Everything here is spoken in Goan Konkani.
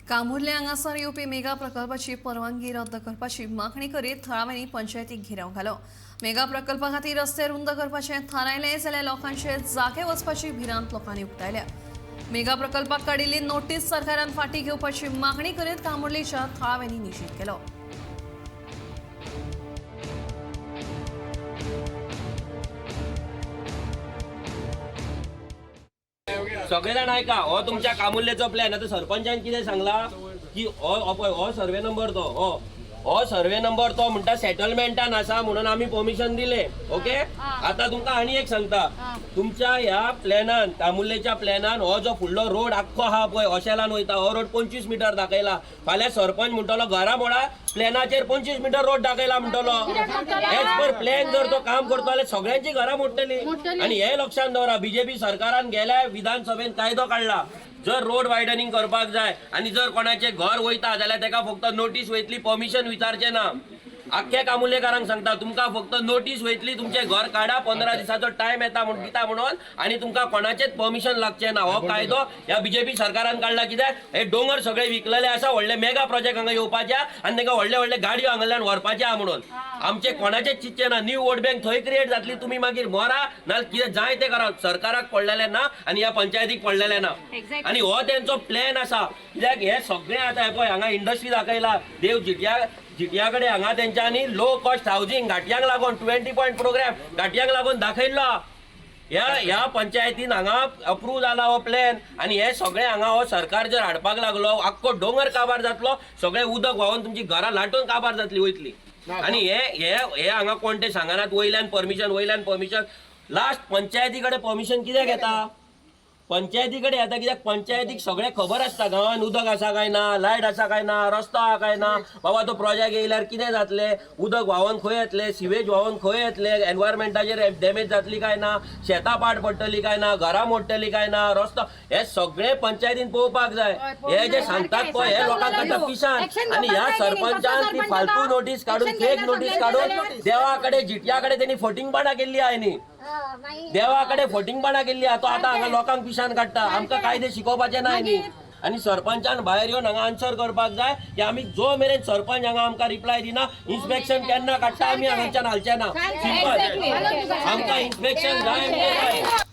कामुर्ले हांगासर येवपी मेगा प्रकल्पाची परवानगी रद्द करपाची मागणी करीत थळाव्यांनी पंचायतीक घेराव घालो. मेगा प्रकल्पा खातीर रस्ते रुंद करपाचें थारायलें जाल्यार लोकांचे जागे वचपाची भिरांत लोकांनी उक्तायल्या. मेगा प्रकल्पाक काडिल्ली नोटीस सरकारान फाटीं घेवपाची मागणी करीत कामुर्लेच्या थळाव्यांनी निशेध केलो. सगळे जाण आयका, हो तुमच्या कामुर्लेचो प्लॅन. आतां सरपंचान कितें सांगला की हो हो पळय हो सर्वे नंबर तो हो हो सर्वे नंबर तो म्हणटा सेटलमेंटान आसा म्हणून आमी परमिशन दिले. ओके, आतां तुमकां आनी एक सांगता, तुमच्या ह्या प्लॅनान, कामुर्लेच्या प्लॅनान हो जो फुडलो रोड आख्खो आहा पळय ओशेलान वयता, हो रोड 25 मिटर दाखयला. फाल्यां सरपंच म्हणटलो घरा मोडा, प्लॅनाचेर 25 मिटर रोड दाखयला म्हणटलो. एज पर प्लॅन जर तो काम करतो जाल्यार सगळ्यांची घरां मोडटली. आनी हे लक्षात दवरा, बीजेपी सरकारान गेल्या विधानसभेन कायदो काडला, जर रोड वायडनिंग करपाक जाय आनी जर कोणाचें घर वयता जाल्यार तेका फक्त नोटीस वयतली, परमिशन विचारचें ना. आख्ख्या कामुर्लेकारांक सांगता, तुमकां फक्त नोटीस वयतली, तुमचें घर काडा, 15 दिसाचो टायम येता म्हूण दिता म्हणून, आनी तुमकां कोणाचेच परमिशन लागचें ना. हो कायदो ह्या बीजेपी सरकारान काडला. कित्याक हे दोंगर सगळे विकलेले आसा, व्हडले मेगा प्रोजेक्ट हांगा येवपाचे आनी तांकां व्हडले व्हडले गाडयो हांगाल्यान व्हरपाचे आहा म्हणून. आमचे कोणाचेच चिंतचें ना. न्यू वोट बँक थंय क्रिएट जातली, तुमी मागीर मरा ना कितें जाय तें करा, सरकाराक पडलेलें ना आनी ह्या पंचायतीक पडलेलें ना. आनी हो तेंचो प्लॅन आसा. कित्याक हे सगळें आतां हे पळय हांगा इंडस्ट्री दाखयला देव जिटया जिटया कडेन हांगा तेंच्यांनी लो कॉस्ट हावजींग घाटयांक लागून 20 पॉयंट प्रोग्राम घाटयांक लागून दाखयल्लो. ह्या ह्या पंचायतीन हांगा अप्रूव जाला हो प्लॅन. आनी हे सगळे हांगा हो सरकार जर हाडपाक लागलो, आख्खो दोंगर काबार जातलो, सगळे उदक व्हांवन तुमची घरां लाटून काबार जातली वयतली. आनी हे हे हे हांगा कोण ते सांगनात, वयल्यान परमिशन वयल्यान परमिशन, लास्ट पंचायती कडेन परमिशन कित्याक येता? पंचायती कडेन येता कित्याक पंचायतीक सगळें खबर आसता, गांवान उदक आसा काय ना, लायट आसा काय ना, रस्तो आहा काय ना, बाबा तो प्रोजेक्ट येयल्यार कितें जातलें, उदक व्हांवन खंय येतलें, सिवेज व्हांवन खंय येतलें, एनवायरमेंटाचेर डॅमेज जातली काय ना, शेतां पाड पडटली काय ना, घरां मोडटली काय ना, रस्तो, हे सगळें पंचायतीन पळोवपाक जाय. हे जे सांगतात पळय हे लोकांक काडटा पिशान. आनी ह्या सरपंचान ती फालतू नोटीस काडून, फेक नोटीस काडून देवा कडेन जिटया कडेन तेणी फटींगपणां केल्ली आहा. न्ही, देवा कडेन फटींगपणां केल्ली आहा. तो आतां हांगा लोकांक पिशान काडटा. आमकां कायदे शिकोवपाचे ना न्ही. आनी सरपंचान भायर येवन हांगा आन्सर करपाक जाय की आमी जो मेरेन सरपंच हांगा आमकां रिप्लाय दिना, इन्स्पेक्शन केन्ना काडटा, आमी हांगाच्यान हालचे ना. सिंपल, आमकां इन्स्पेक्शन जाय म्हणजे जाय.